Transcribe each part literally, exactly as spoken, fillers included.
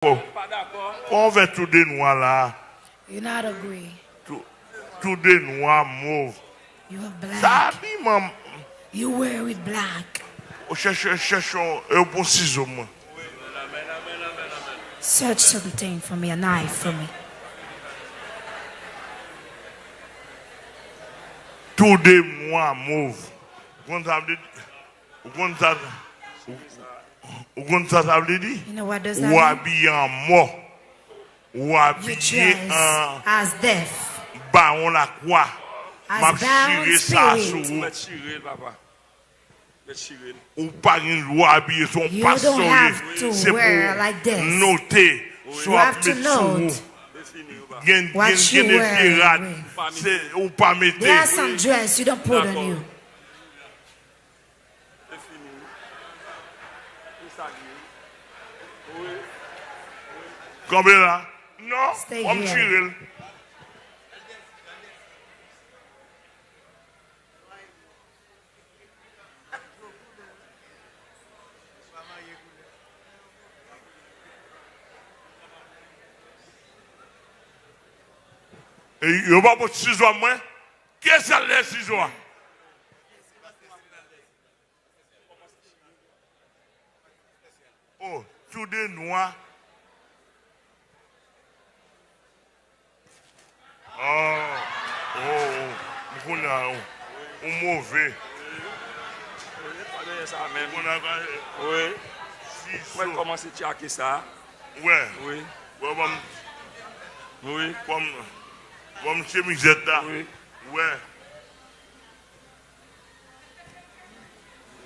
dakò. Kòman w fè tou de nwa la? Tou, tou de nwa, mov. Sa abiman. Ou chèche, chèche yon, yon bon sizo mwen. Tou de nwa, mov. Ou konn sa vle di? Ou konn sa, ou, ou konn sa sa vle di? Ou abiye an mò. Ou abiye an bawon lakwa. M ap chire sa sou ou. Mèt chire l, papa. Mèt chire l. Ou pa gen dwa abiye, se yon pastè w ye. Se pou w note sa w ap met sou ou. Gen, gen, gen de vye rad. Se, ou pa mete. Dakò. Se fini wi. Pou sa l ye. Wi. Kanpe la. Non, w ap chire l. E yo pa pot sizo a mwen. Kiyès k al dèyè sizo a? Oh, tou de nwa. Oh, oh, oh. M konnen, oh. Ou move. Ou konnen sa menm. Wi. Mwen kòmanse tchake sa. Wè. Wi. Wè, ban m. Wi. Ban m, ban m chemizèt la. Wi. Wè.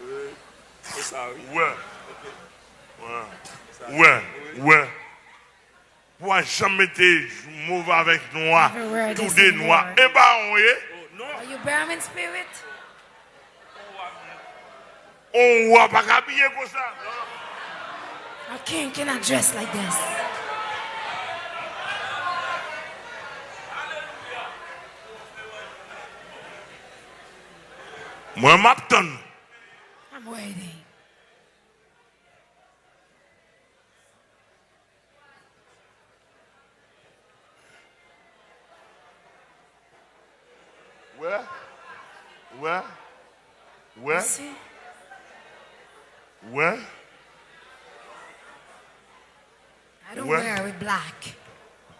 Wi. Se sa, wi. Wè. Ok. Wè. Se sa. Wè. Wi. Wè. Pou a janm mete mov avèk nwa, tou de nwa. E bawon ye. Oh, non. Are you bowing spirit? On wa pa ka abiye konsa. A king cannot dress like this. Mwen, m ap tann. I'm waiting. Wè, wè, wè, wè. I don't wear with black.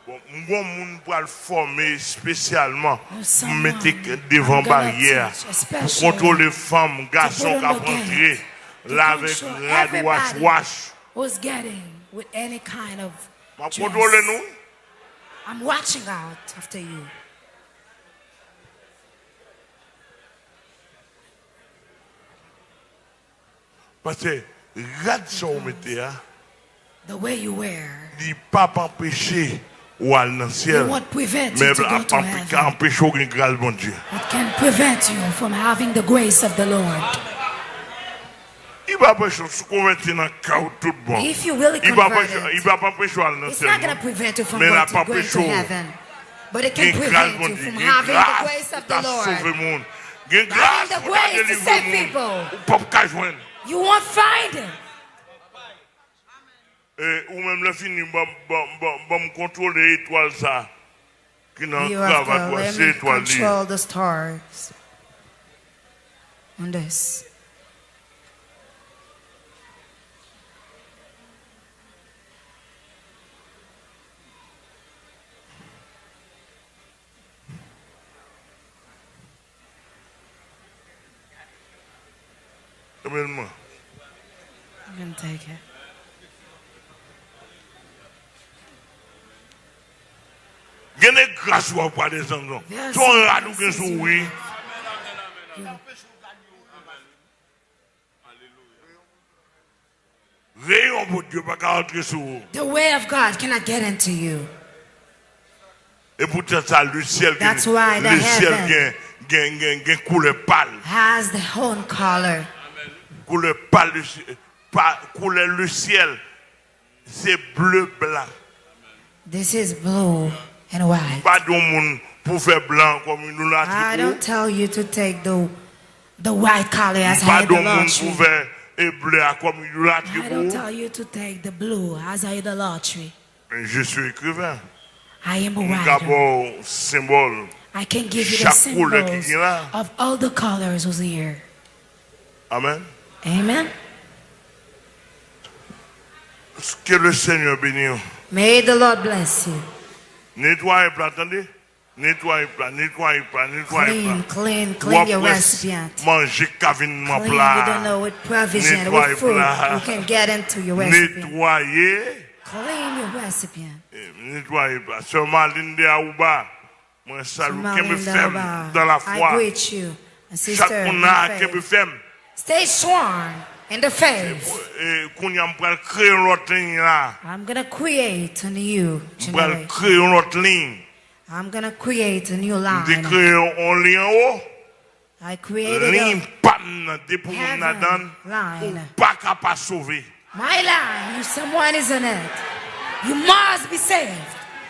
Bon, m gon moun m pral fòme espesyalman pou m mete devan baryè a, pou kontwole fanm, gason k ap antre la avèk rad wach wach. Who's getting with any kind of dress. M ap kontwole nou. I'm watching out after you. Paske rad sa w mete a, li p ap anpeche w al nan syèl, men l ap anpeche w gen gras Bondye. It can prevent you from having the grace of the Lord. Li p ap anpeche w konvèti nan kè w tout bon. Li p ap anpeche, li p ap anpeche w al nan syèl, men l ap anpeche w But it can prevent you from having the grace of the Lord. Gen gras pou ta delivre moun. Gen gras pou ta delivre moun. Ou p ap ka jwenn. You won't find him. E ou menm lè fini, ban, ban, ban, ban m kontwole etwal sa ki nan kravat ou a, se etwal li ye. Control the stars on this. Ebyen mwen. You can take it. Gen de gras w ap pale zanzan. Se yon rad ou gen sou ou wi. Reyon Bondye pa ka rantre sou ou. The way of God cannot get into you. E poutèt sa, lesyèl gen, lesyèl gen, gen, gen, gen koulè pal. Has the own color. Koulè pal, lesyèl, pa, koulè lesyèl, se ble blan. This is blue and white. M pa di yon moun pou fè blan kòm yon latri pou ou. I don't tell you to take the, the white color as high the laundry. M pa di yon moun pou fè e ble a kòm idolatri pou ou. I don't tell you to take the blue as idolatry. Je suis écrivain. I am a writer. M ka ba w senbòl. I can give you the symbols of all the colors who's here. Amen. Amen. Que le Seigneur bénisse. May the Lord bless you. Netwaye pla, tande. Netwaye pla, netwaye pla, netwaye pla. Clean, clean, clean your recipient. W ap wè manje k ka vin nan pla. Clean, you don't know what provision, what food you can get into your recipient. Netwaye pla. Netwaye. Clean your recipient. Eh, netwaye pla. Sè Marlene de Aruba, mwen salye w, kenbe fèm dans la foi. I greet you, a sister in faith. Chak moun la kenbe fèm. Stay strong in the faith. Eh, kounye a m pral kreye yon lòt liy la. I'm gonna create a new generation. M pral kreye yon lòt liy. I'm gonna create a new line. M te kreye yon liy anwo. I created a heaven line. Liy pa m nan, depi w menm ladan l, ou pa ka pa sove. My line, if someone is in it, you must be saved.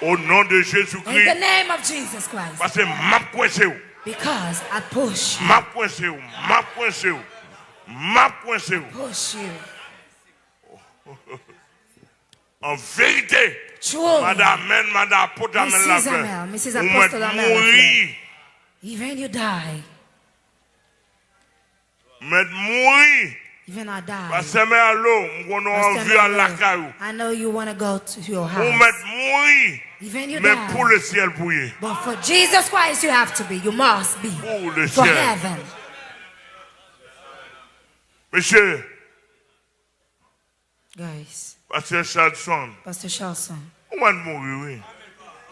Au nom de Jésus-Christ. In the name of Jesus Christ. Paske m ap kwense w. Because I push you. M ap kwense w, m ap kwense w, m ap kwense w. Push you. An verite, truly, Madan Amèn, Madan Apot Amèn Laflè, Missus Amèl, Missus Apostle Amèl Laflè, ou mèt mouri. Even you die. Mèt mouri. Even I die. Pastè Merlot, m konnen w anvi al lakay ou. Pastor Merlot, I know you wanna go to your house. Ou mèt mouri. Even you die. Men pou lesyèl pou ye. But for Jesus Christ, you have to be. You must be. Pou lesyèl. For heaven. Mesye, Guys. Pastè Charlson. Pastor Charlson. Ou mèt mouri, wi.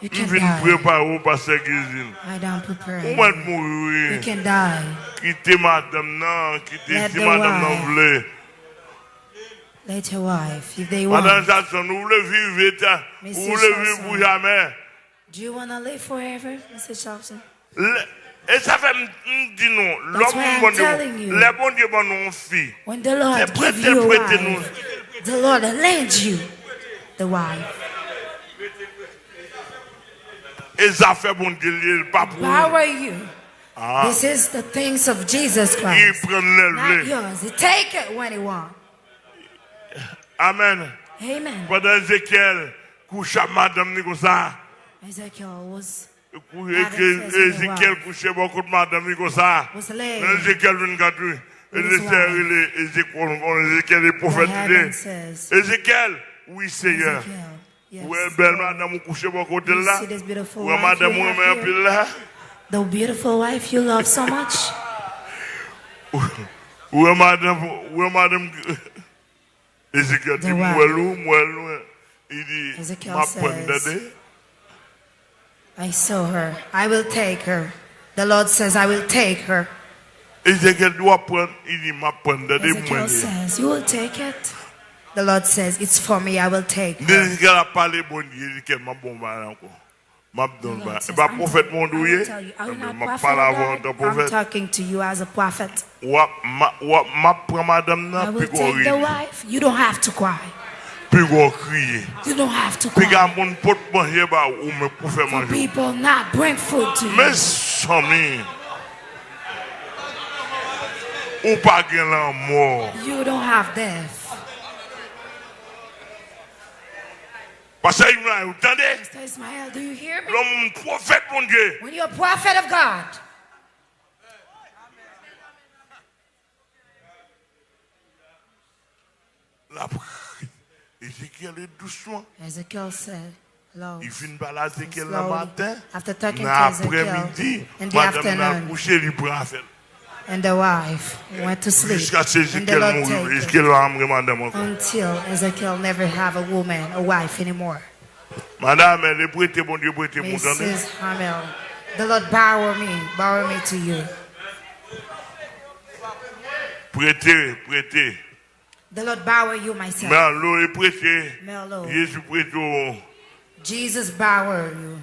You can die. M vin prepare w, Pastè Kizin. I don't prepare you. Ou mèt mouri, wi. You can die. Kite madanm nan, kite si madanm nan vle. Let the wife. Let your wife, if they want. Madanm Charlson, ou vle viv eta-, ou vle viv pou jamè. Missus Charlson. Do you wanna live forever, Missus Charlson? Lè, e sa fè m, m di nou, lè Bondye, lè Bondye ban nou yon fi, se prete l prete nou. That's why I'm telling you. When the Lord give you a wife, the Lord lend you the wife. E zafè Bondye l ye, l pa pou ou. Power you. Ah. This is the things of Jesus Christ. Li pran l lè l vle. Not yours. He take it when he want. Amen. Amen. Pandan Ezekyèl kouche ak madanm li konsa. Ezekiel was Kou-, having sex with a wife. Ezekyèl kouche bò kot madanm li konsa. Was laying with his wife. Nan Ezekyèl vennkat, wi. Lè Seyè rele Ezekyèl, Ezekyèl e pwofèt li ye. The heaven says, Ezekyèl, wi, Seyè. Ezekiel, yes, Lord. Ou wè bèl madanm ou kouche bò kote l la? You see this beautiful wife you have here? Ou wè madanm ou renmen anpil la? The beautiful wife you love so much? Ou wè madanm, ou wè madanm Ezekyèl di, "M wè l, m wè l lwen." Li di, "M ap pran l, tande." Ezekiel says, "I saw her. I will take her." The Lord says, "I will take her." Ezekyèl di, "W ap pran l." Li di, "M ap pran l, tande, mwen li." Ezekiel says, "You will take it." The Lord says, "It's for me. I will take her." Ezekyèl ap pale Bondye, Ezekyèl, "M ap bon bagay ankò." M ap di w yon bagay. E pa pwofèt mwen ou ye? M ap pale avè w antan pwofèt. I'm talking to you as a prophet. W ap, m a, w ap, m ap pran madanm nan, piga w rive. I will take the wife. You don't have to cry. Piga w kriye. You don't have to cry. Piga moun pot manje ba ou, ou menm pou fè manje. For people not bring food to you. Mezanmi, ou pa gen lanmò. You don't have death. Pastè Ismaël, ou tande? Mister Ismael, do you hear me? Lè w pwofèt Bondye. When you're a prophet of God, l ap, Ezekyèl e dousman. Ezekiel said, "Love." Li fin pale a Ezekyèl nan maten. After talking to Ezekiel in the afternoon, madanm nan kouche, li pran afè l. And the wife went to sleep. Jiskaske Ezekyèl mouri, Ezekyèl pa janm gen madanm ankò. Until Ezekiel never have a woman, a wife anymore. Madanm, e prete Bondye prete pou ou, tande? Missus Hamel, the Lord borrow me, borrow me to you. Prete, prete. The Lord borrow you, my son. Merlot, e prete. Merlot. Jezi prete w. Jesus borrow you.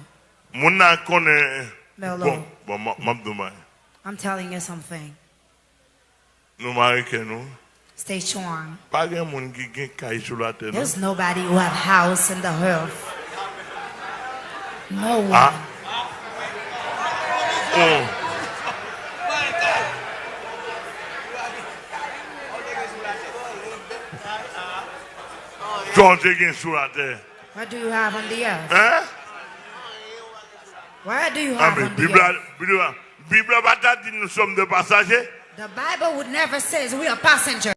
Moun nan konnen. Merlot. Bon, bon, m, m ap di w bagay. I'm telling you something. Nou mare kè nou. Stay strong. Pa gen moun ki gen kay sou latè, non. There's nobody who have house in the earth. No one. Ah. Oh. Sa w te gen sou latè? What do you have on the earth? Hein? What do you Ah, have men on the Bib la, earth? Bib la, Bib la pa ta di nous sommes des passagers? The Bible would never says we are passengers.